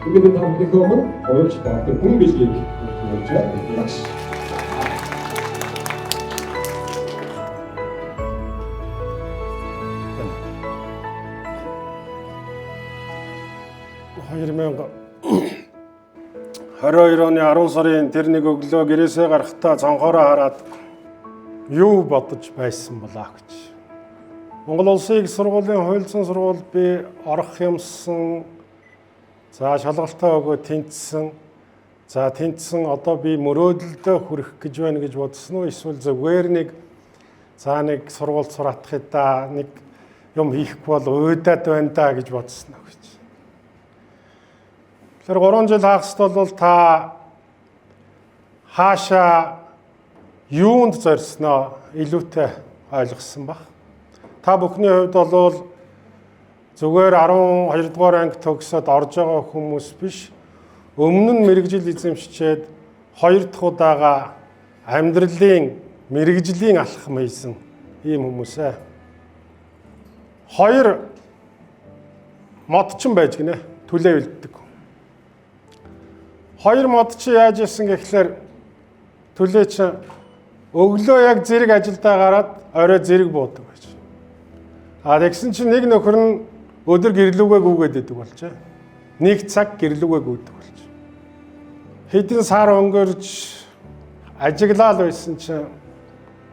Ингээд та бүхнийхээ өмнө хуульч доктор Хүн Билгийг өгч байна. Багш. 2022 оны 10 сарын тэр нэг өглөө гэрээсээ гарахдаа цонхоороо хараад юу бодож байсан болоо гэж. Монгол Улсын их сургуулийн хуульцсан сургууль би орох юмсан. За шалгалтаа өгөө тэнцсэн. За тэнцсэн одоо би мөрөөдөлдөө хүрэх гэж байна гэж бодсон уу? Эсвэл зүгээр нэг за нэг сургуульд суратах да нэг юм хийхгүй бол уйдаад байна да гэж бодсон уу гэж. Тэгэхээр 3 жил хагаст бол та хаашаа юунд зорьсноо илүүтэй ойлгосон баг. Та бүхний хувьд бол зүгээр 12 дугаар анги төгсөөд орж байгаа хүмүүс биш. Өмнө нь мэргэжил эзэмшчээд хоёр дахь удаага амьдралын мэргэжлийн алхам хийсэн ийм хүмүүс ээ. Хоёр модчин байж гинэ түлээ үлддэг. Хоёр модчин яаж исэн гэхлээр түлээ чинь өглөө яг зэрэг ажилдаа гараад орой зэрэг буудаг байж. А тэгсэн чинь нэг нөхөр нь өдөр гэрлүүгээ гүгээд идэг болжээ. Нэг цаг гэрлүүгээ гүйдэг болж. Хэдэн сар өнгөрч ажиглаал байсан чинь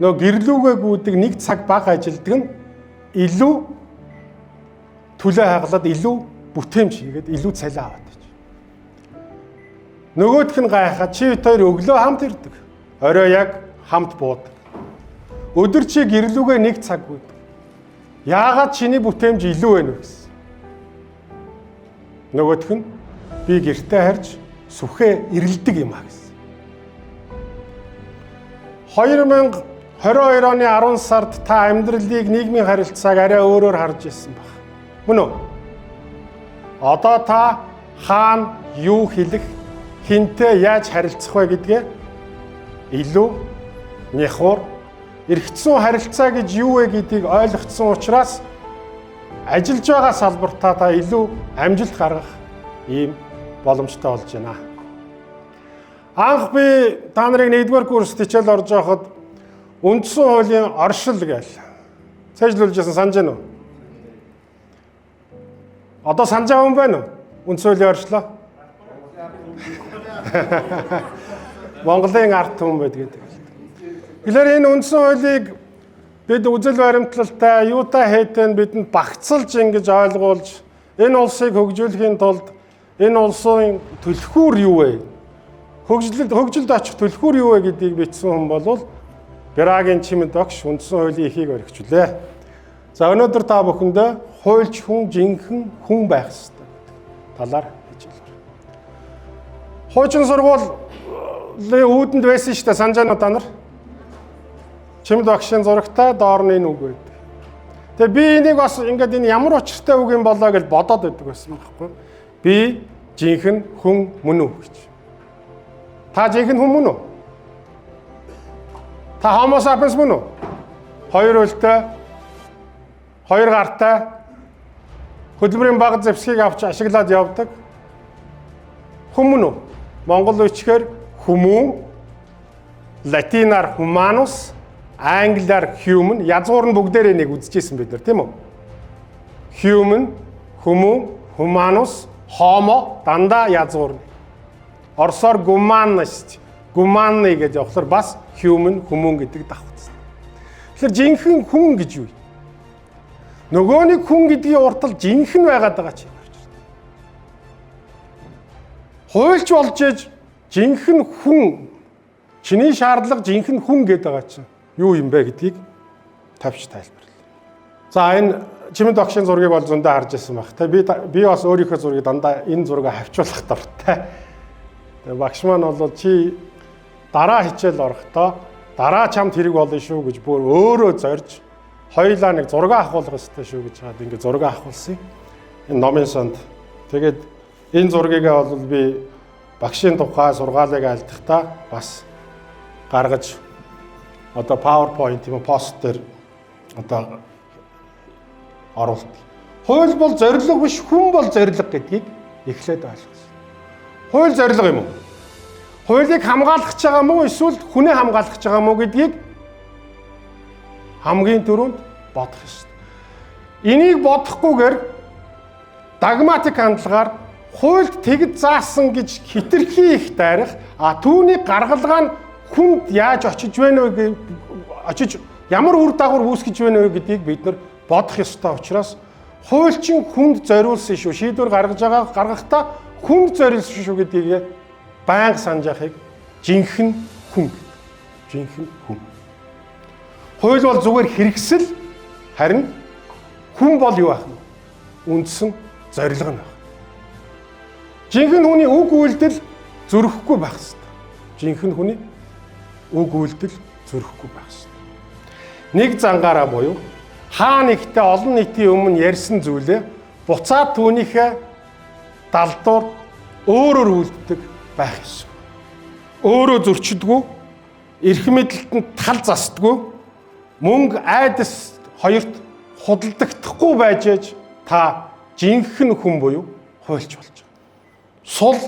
нөө гэрлүүгээ гүйдэг нэг цаг бага ажилдаг нь илүү түлээ хагалаад илүү бүтээмж хийгээд илүү цалин аваад байж. Нөгөөх нь гайхаад чи бит хоёр өглөө хамт ирдэг. Орой яг хамт буудаг. Өдөр чи гэрлүүгээ нэг цаг гүйдэг. Яагаад чиний бүтээмж илүү байна вэ гэсэн. Нөгөөх нь би гэртээ харж сүхээ ирэлдэг юм а гэсэн. 2022 оны 10 сард та амьдралыг нийгмийн харилцааг арай өөрөөр харж ирсэн баг. Мөн үү? Одоо та хаана юу хэлэх, хинтээ яаж харилцах вэ гэдгээ илүү няхуур эргэцсэн харилцаа гэж юу вэ гэдгийг ойлгоцсон учраас ажиллаж байгаа салбартаа та илүү амжилт гаргах ийм боломжтой болж байна. Анх би та нарыг 1-р курст хичээл орж байхад үндсэн хуулийн оршил гээл цээжлүүлж байсан санаж байна уу? Одоо санаж байгаа хүн байна уу? Үндсэн хуулийн оршлоо. Монголын ард түмэн байдаг гэдэг. Тэгэхээр энэ үндсэн хуулийг бид үзэл баримтлалтай юутай хийтэй нь бидэнд багцалж ингэж ойлгуулж энэ улсыг хөгжүүлэхийн тулд энэ улсын түлхүүр юу вэ? Хөгжилд очих түлхүүр юу вэ гэдгийг бичсэн хүн бол Брагийн Чимэд багш үндсэн хуулийн эхийг орхичлээ. За өнөөдөр та бүхэндээ хуульч хүн жинхэнэ хүн байх ёстой гэдэг талаар хичээлвэр. Хуучин сургуулийн үүдэнд байсан шүү дээ санаж байна уу та нар? Чимэд багшийн зурагтай доор нь энэ үг байдаг. Тэгээ би энийг бас ингээд энэ ямар учиртай үг юм болоо гэж бодоод байдаг байсан байхгүй. Би жинхэнэ хүн мөн үү гэж. Та жинхэнэ хүн мөн үү? Та Homo sapiens мөн үү? Хоёр хөлтэй, хоёр гартай, хөдөлмөрийн бага зэвсгийг авч ашиглаад явдаг хүн мөн үү? Монгол үчгээр хүмүүн, латинаар humanus, англиар human, язгуур нь бүгдээрээ нэг үзчихсэн бид нар, тийм үү? Human, хүмүүн, humanus, homo дандаа язгуур. Оросоор гуманность, гуманный гэж явахлаар бас human, хүмүүн гэдэг давхцсан. Тэгэхээр жинхэнэ хүн гэж юу юм? Нөгөө нэг хүн гэдгийн уртал жинхэнэ байгаад байгаа чи гарч ирдэг. Хуульч болж ээж жинхэнэ хүн, чиний шаардлага жинхэнэ хүн гэдэг байгаа чинь юу юм бэ гэдгийг тавьж тайлбарлая. За энэ Чимэд багшийн зургийг бол зөндөө харж ирсэн баг. Тэ би бас өөрийнхөө зургийг дандаа энэ зургаа хавчуулах дуртай. Тэгээ багш маань бол чи дараа хичээл орохдоо дараа чамд хэрэг болно шүү гэж бүр өөрөө зорж хоёулаа нэг зураг авахулах ёстой шүү гэж хаад ингээд зураг авахулсан. Энэ номын санд. Тэгээд энэ зургийг бол би багшийн тухай сургаалыг айлтгахдаа бас гаргаж одоо PowerPoint юм уу пост дээр одоо оруулдаг. Хууль бол зорилго биш, хүн бол зорилго гэдгийг эхлээд ойлгосон. Хууль зорилго юм уу? Хуулийг хамгаалах гэж байгаа мó эсвэл хүнээ хамгаалах гэж байгаа мó гэдгийг хамгийн түрүүнд бодох ёстой. Энийг бодохгүйгээр догматик хандлагаар хуульд тэгж заасан гэж хитрхи их дайрах, а түүний гаргалгаа нь хүнд яаж очиж байна вэ, очиж ямар үр дагавар үүсгэж байна вэ гэдгийг бид нар бодох ёстой учраас хуульчин хүнд зориулсан шүү. Шийдвэр гаргаж байгаа гаргахдаа хүнд зориулсан шүү гэдгийг байнга санаж явахыг жинхэнэ хүн гэдэг. Жинхэнэ хүн. Хууль бол зүгээр хэрэгсэл, харин хүн бол юу байх вэ? Үндсэн зорилго нь байх. Жинхэнэ хүний үг үйлдэл зөрөхгүй байх ёстой. Жинхэнэ хүний үг үйлдэл зөрөхгүй байх ёстой. Нэг зангаараа буюу хаа нэгтээ олон нийтийн өмнө ярьсан зүйлээ буцаад түүнийхээ далдуур өөрөөр үлддэг байх ёстой. Өөрөө зөрчдгүү, эрх мэдэлд нь тал застдаггүй, мөнгө айдас хоёрт худалдагдахгүй байж ээж та жинхэнэ хүн буюу хуульч болж байгаа. Сул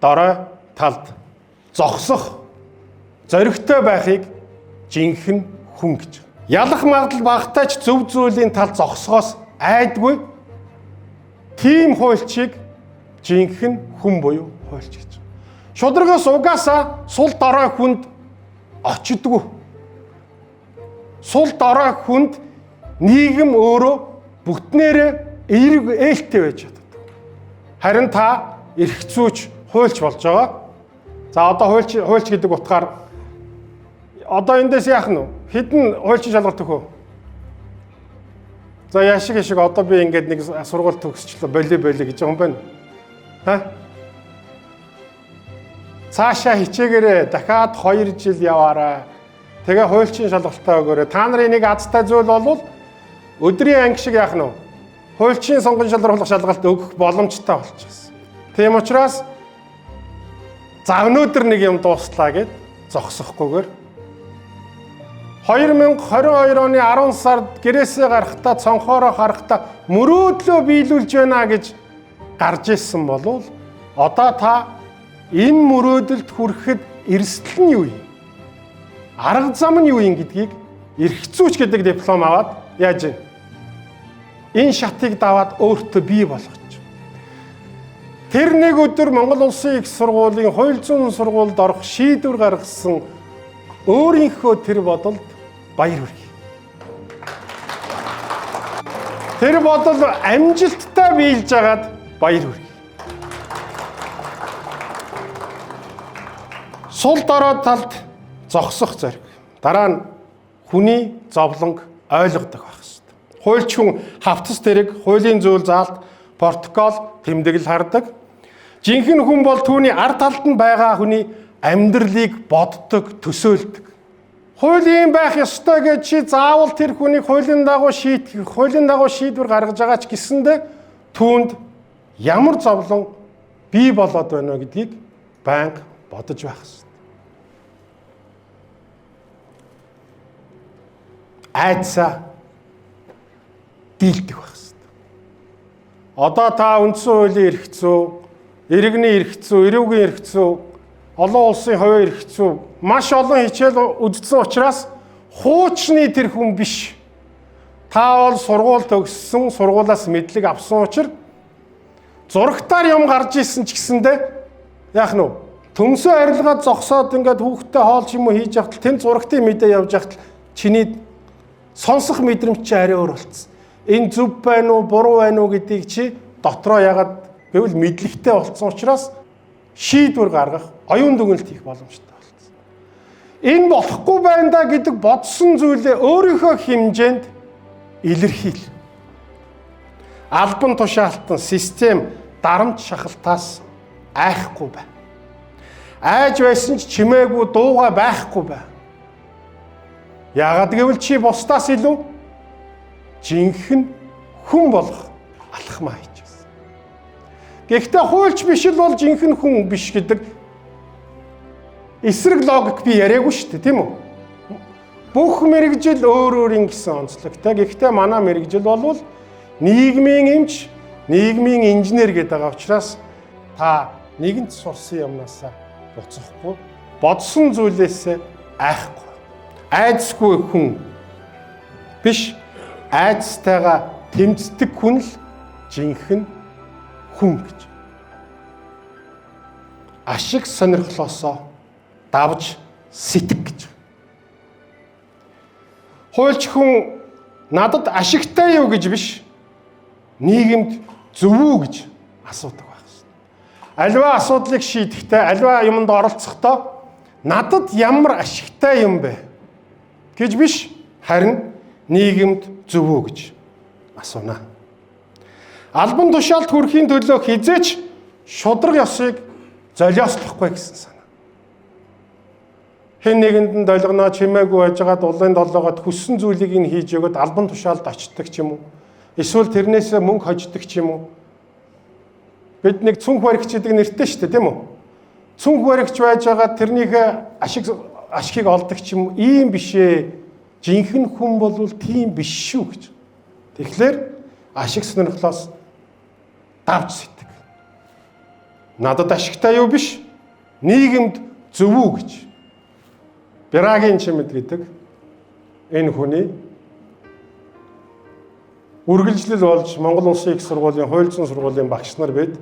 дорой талд зогсох зоригтой байхыг жинхэнэ хүн гэж. Ялах магадлал багатай ч зөв зүйлийн талд зогсохоос айдгүй тийм хуульчийг жинхэнэ хүн буюу хуульч гэж. Шударгаас угаасаа сул дорой хүнд очдгүй. Сул дорой хүнд нийгэм өөрөө бүтнээрээ эерэг ээлтэй байж чаддаг. Харин та эрх зүйч хуульч болж байгаа. За одоо хуульч гэдэг утгаар одоо эндээс яах нь вэ? Хэдэн хуульчин шалгалт өгөө? За яшиг одоо би ингээд нэг сургууль төгсчлөө боли гэж байгаа юм байна. Ха? Цаашаа хичээгээрээ дахиад 2 жил яваарай. Тэгээ хуульчин шалгалтаа өгөөрэй. Та нарын нэг азтай зүйл бол өдрийн анги шиг яах нь вэ? Хуульчин сонгон шалруулах шалгалт өгөх боломжтой болчихсон. Тийм учраас за өнөөдөр нэг юм дууслаа гэд зогсохгүйгээр 2022 оны 10 сард гэрээсээ гарахдаа цонхоороо харахдаа мөрөөдлөө биелүүлж байна гэж гарч ирсэн болвол одоо та энэ мөрөөдөлд хүрэхэд эрсдэл нь юу юм? Арга зам нь юу юм гэдгийг эрх зүйч гэдэг диплом аваад яаж юм? Энэ шатыг даваад өөртөө бий болгож. Тэр нэг өдөр Монгол Улсын их сургуулийн хууль зүйн сургуульд орох шийдвэр гаргасан өөрийнхөө тэр бодолд баяр хүргэе. Тэр бодол амжилттай биелж хагаад баяр хүргэе. Сул дорой талд зогсох зориг. Дараа нь хүний зовлонг ойлгодог байх ёстой. Хуульч хүн хавцас тэрэг, хуулийн зүйл заалт, протокол, тэмдэглэл хардаг. Жинхэнэ хүн бол түүний ард талд нь байгаа хүний амьдралыг боддог, төсөөлдөг. Хууль ийм байх ёстой гэж чи заавал тэр хүнийг хуулийн дагуу шийтгэх, хуулийн дагуу шийдвэр гаргаж байгаа ч гэсэндэ түүнд ямар зовлон бий болоод байна вэ гэдгийг байнга бодож байх ёстой. Айдсаа дийлдэг байх ёстой. Одоо та үндсэн хуулийн эрх зүй, иргэний эрх зүй, эрүүгийн эрх зүй, олон улсын хувийн эрх зүй маш олон хичээл үзсэн учраас хуучны тэр хүн биш. Та бол сургууль төгссөн, сургуулиас мэдлэг авсан учраас зурагтаар юм гарч исэн ч гэсэндэ яах нь вэ? Төмсөө арилгаад зогсоод ингээд хүүхдтэй хоол ч юм уу хийж явахад тэн зурагтын мэдээ явж явахад чиний сонсох мэдрэмж чи арай өөр болцсон. Энэ зөв байна уу, буруу байна уу гэдгийг чи дотроо ягаад гэвэл мэдлэгтэй болцсон учраас шийдвэр гаргах, оюун дүгнэлт хийх боломжтой болцсон. Энэ болохгүй байна да гэдэг бодсон зүйлээ өөрийнхөө хэмжээнд илэрхийл. Албан тушаалтан систем дарамт шахалтаас айхгүй бай. Айж байсан ч чимээгүй дууга байхгүй бай. Яагаад гэвэл чи бусдаас илүү жинхэнэ хүн болох алхмаа хийж байсан. Гэхдээ хуульч биш л бол жинхэнэ хүн биш гэдэг эсрэг логик би яриаггүй шүү дээ, тийм үү? Бүх мэргэжил өөр өөрийн гэсэн онцлогтой. Гэхдээ манай мэргэжил бол нийгмийн эмч, нийгмийн инженер гэдэг байгаа учраас та Нэгэнт сурсан юмнасаа буцахгүй, бодсон зүйлээсээ айхгүй. Айдасгүй хүн биш, айдастайгаа тэмцдэг хүн л жинхэнэ хүн гэж. Ашиг сонирхлоосоо давж сэтг гэж. Хуульч хүн надад ашигтай юу гэж биш, нийгэмд зөв үү гэж асуудаг байх хэрэгтэй. Аливаа асуудлыг шийдэхдээ, аливаа юмд оролцохдоо надад ямар ашигтай юм бэ гэж биш, харин нийгэмд зөв үү гэж асууна. Албан тушаалд хүрэхийн төлөө хэзээ ч шударга ёсыг золиослохгүй гэсэн санаа. Хэн нэгэнд нь долгоно чимээгүй байжгаад улаан долоогоод хүссэн зүйлийг нь хийж өгöd албан тушаалд очдог ч юм уу. Эсвэл тэрнээсээ мөнгө хождог ч юм уу. Бид нэг цүнх баригч гэдэг нэртэй шүү дээ, тийм үү? Цүнх баригч байж байгаа тэрнийхээ ашигыг олдог ч юм уу. Ийм биш ээ. Жинхэнэ хүн бол тийм биш шүү гэж. Тэгэхээр ашиг сонирхлоос давж сэтг. Надад ашигтай юу биш, нийгэмд зөв үү гэж. Бирагийн чимэд гэдэг энэ хүний үргэлжлэл болж Монгол Улсын их сургуулийн хууль зүйн сургуулийн багш нар бид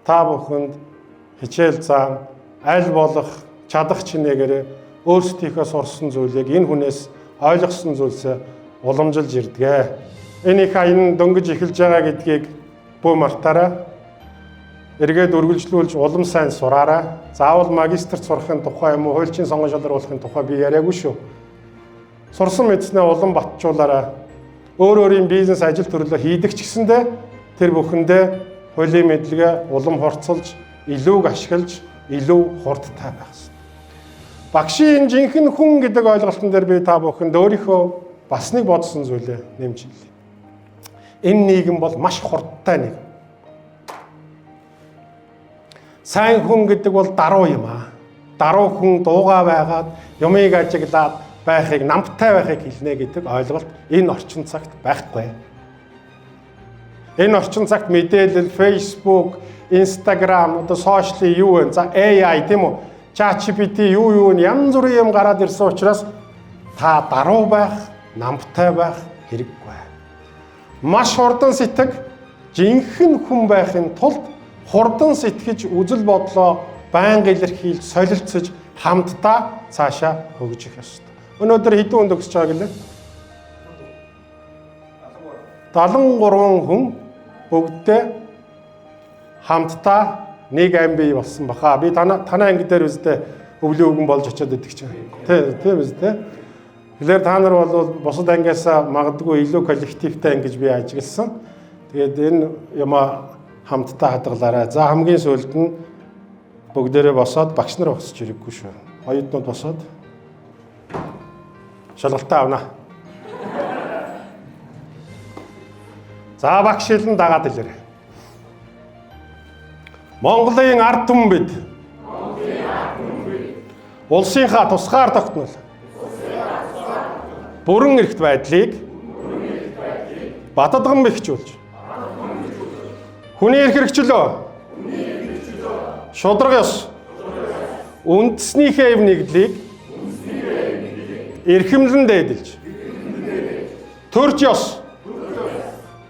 та бүхэнд хичээл заан аль болох чадах чинээгээрээ өөрсдийнхөө сурсан зүйлийг энэ хүнээс ойлгосон зүйлсээ уламжилж ирдэг. Энэ их аян дөнгөж эхэлж байгаа гэдгийг бүү мартаарай. Эргээд үргэлжлүүлж улам сайн сураарай. Заавал магистрт сурахын тухай юм уу, хуульчийн сонгон шалгаруулахын тухай би яриаггүй шүү. Сурсан мэдснээ улам батжуулаарай. Өөр өөрийн бизнес ажил төрлөө хийдэг ч гэсэндээ тэр бүхэндээ хуулийн мэдлэгээ улам хурцлж, илүүг ашиглаж, илүү хурдтай байх ёстой. Багшийн энэ жинхэнэ хүн гэдэг ойлголтон дээр би та бүхэнд өөрийнхөө бас нэг бодсон зүйлээ нэмж хэлье. Энэ нийгэм бол маш хурдтай нийгэм. Сайн хүн гэдэг бол даруй юм аа. Даруй хүн дуугаа байгаад юмыг ажиглаад байхыг, намтай байхыг хэлнэ гэдэг ойлголт энэ орчин цагт байхгүй. Энэ орчин цагт мэдээлэл, Facebook, Instagram, одоо сошиал юу вэ? За AI тийм үү? ChatGPT юу нь янз бүрийн юм гараад ирсэн учраас та даруй байх, намтай байх хэрэггүй. Маш хурдан сэтг, жинхэнэ хүн байхын тулд хурдан сэтгэж, үзэл бодлоо байнга илэрхийлж, солилцож, хамтдаа цаашаа хөгжих ёстой. Өнөөдөр хэдэн хүн төгсөж байгаа гэлээ? 73 хүн бүгдээ хамтдаа нэг ам бий болсон баха. Би танай анги дээр үстэй өвлийн өвгөн болж очиод идэх чинь. Тийм үстэй. Тэгэхээр та нар бол бусад ангиас магадгүй илүү коллективтай анги гэж би ажигласан. Тэгээд энэ юмаа хамтдаа хадгалаарай. За хамгийн сүүлд нь бүгдээрээ босоод багш нар босч ирэхгүй шүү. Оюутнууд босоод шалгалтаа авна. За багш хэлэн дагаад илээрэй. Монголын ард түмэн бид улсынхаа тусгаар тогтнол бүрэн эрхт байдлыг батадган бэхжүүлж хүний эрх хэрэгчлөө шударга ёс үндэснийхээ эв нэгдлийг эрхэмлэн дээдэлж төрч ёс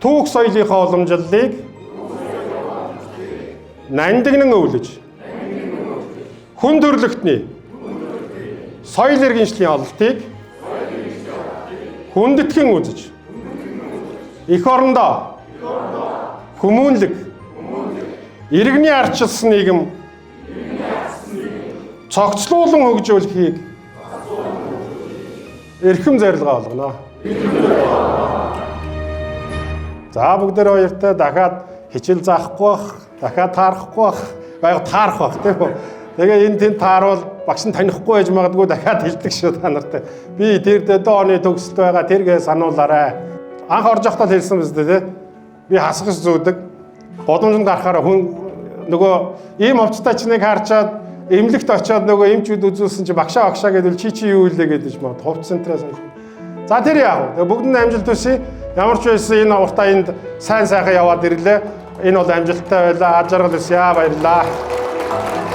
түүх соёлынхоо уламжлалыг нандинан өвлөж хүн төрлөختний соёл иргэншлийн ололтыг хүндэтгэн үзэж эх орондоо хүмүүнлэг иргэний ардчилсан нийгэм цогцлуулан хөгжүүлэхийг эрхэм зорилгоо олгоно. За бүгдээрээ баяртай дахиад хичээл заахгүй бах, дахиад таарахгүй бах, байг таарах бах тийм үү. Тэгээ энэ тэнд тааруул багш нь танихгүй байж магадгүй дахиад хэлдэг шүү та нартай. Би тэр дэдэн оны төгсөлт байгаа тэргээ сануулаарай. Анх орж явахдаа л хэлсэн биз дээ тий. Би хасгаж зүүдэг. Годомжинд гарахаараа хүн нөгөө ийм овцтой ч нэг харчаад эмнэлэгт очиод нөгөө эмчүүд үзүүлсэн чи багшаа багшаа гэдвэл чи юу илээ гэдэж маа хувц центрээс. За тэр яах вэ? Бүгд нь амжилт хүсье. Ямар ч байсан энэ уртаа энд сайн сайхан яваад ирлээ. Энэ бол амжилттай байлаа. Аз жаргал хүсье. Баярлалаа. Баярлалаа.